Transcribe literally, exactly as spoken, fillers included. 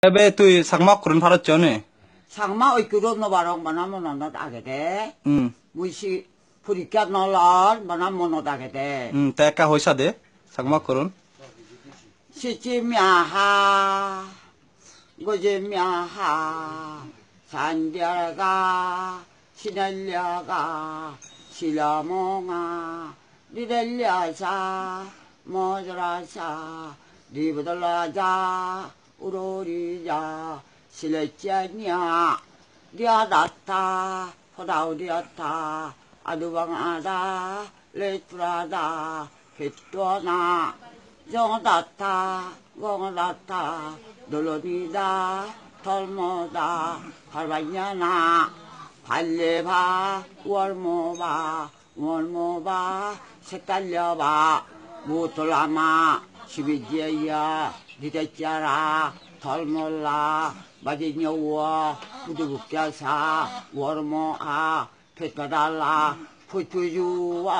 Ebe tui Chakma okkorun paroccho ni? Chakma okkorun no parong, bana monot agede. Hmm. Mui si porikka no lor, bana monot agede. Hmm, te ekka hoi sade, Chakma okkorun. Sichi miaha, goje miaha, sandiaga, sinaliaga, silamonga, dideliasa, mojorasa, dibodolaja, urorija, silechania, diadatta, podaudiyata, adubangada, leturada, pettuana, jongodatta, gongodatta, dolonida, tolmoda, parbanyana, palleba, uormoba, uormoba, settalleba, butolama, sibijjaya, ditechara, tolmola, bajinyowa, pudubukyasa, uormoa, petpadala, putujuwa.